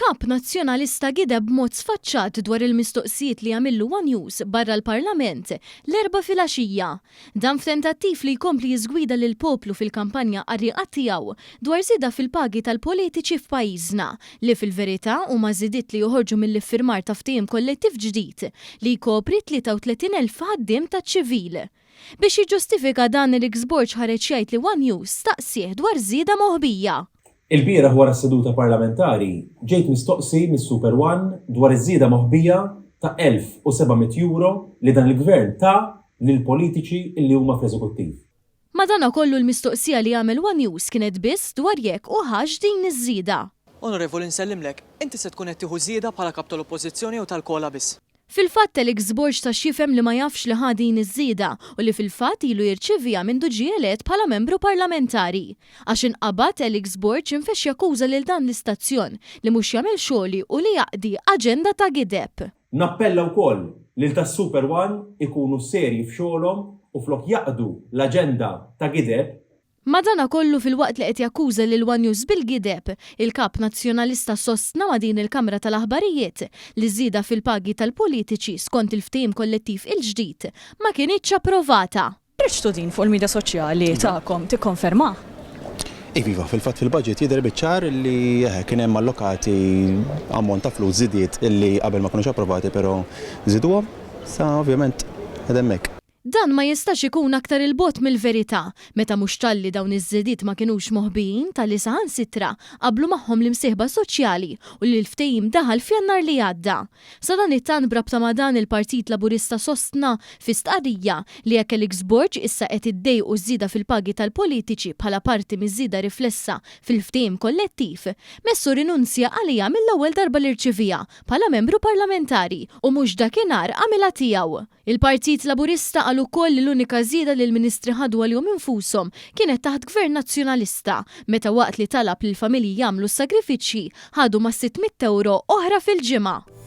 Il-Kap Nazzjonalista gideb b'mod sfaċċat dwar il-mistoqsijiet li għamillu one News barra l-Parlament l-Erbgħa filgħaxija. Dan f'tentattiv li jkompli jiżgwida lill-poplu fil-kampanja qarrieqa tiegħu dwar żieda fil-pagi tal-politiċi f'pajjiżna li fil-verità huma żidiet li joħorġu mill-iffirmar ta' ftehim kollettiv ġdid li jkopri 33,000 ħaddiem taċ-ċivil. Biex jiġġustifika dan Alex Borg ħareġ jgħid li one News staqsieh dwar żieda moħbija. Ilbieraħ wara s-seduta parlamentari ġejt mistoqsi mis-Super One dwar iż-żieda moħbija ta' 1,700 euro li dan il-Gvern ta lill-politiċi illi huma fl-Eżekuttiv. Madanakollu l-mistoqsija li għamel one News kienet biss dwar jekk hu ħax din iż-żieda. Onorevoli nsellimlek, inti se tkun qed tieħu żieda bħala Kap tal-Oppożizzjoni jew tal-COLA biss? Fil-fatt Alex Borg ta x'jifhem li ma jafx li ħa din iż-żieda u li fil-fatt ilu jirċieviha mindu ġie elett bħala membru parlamentari. Għax inqabad Alex Borg infexx jakkuża lil dan l-istazzjon li mhux jagħmel xogħli u li jaqdi aġenda ta' gideb. Nappella wkoll lil tas-Super One ikunu serji f'xogħolhom u flok jaqdu l-aġenda ta' gideb, Madanakollu filwaqt li qed jakkuża lil one News bil-gideb, il-Kap Nazzjonalista sostna ma' din il-kamra tal-aħbarijiet li ż-żieda fil-pagi tal-politiċi skont il-ftehim kollettiv il-ġdid ma kinitx approvata. Ħriġtu din fuq il-midja soċjali tagħkom, tikkonferma? Iva, iva, fil-fatt fil-budget jidher biċ-ċar li eħe kien hemm allokati ammont ta' flus żidiet illi qabel ma kinux approvati però żiduhom, sa ovvjament qed hemmhekk. Dan ma jistax ikun aktar 'il bogħod mill-verità, meta mhux talli dawn iż-żidiet ma kinux moħbijin talli saħansitra qablu magħhom l-imsieħba soċjali u li l-ftehim daħal f'Jannar li għadda. Sadanittant b'rabta ma' dan il-Partit Laburista sostna fi stqarrija li jekk Alex Borg issa qed iddejqu ż-żieda fil-pagi tal-politiċi bħala parti miż-żieda riflessa fil-ftehim kollettiv, messu rrinunzja għaliha mill-ewwel darba li rċiviha bħala membru parlamentari u mhux dakinhar għamilha tiegħu. Il-Partit Laburista qal ukoll li l-unika żieda li l-Ministri ħadu għalihom infushom kienet taħt Gvern Nazzjonalista, meta waqt li talab lill-familji jagħmlu s-sagrifiċċji, ħadu mas-600 ewro oħra fil-ġimgħa.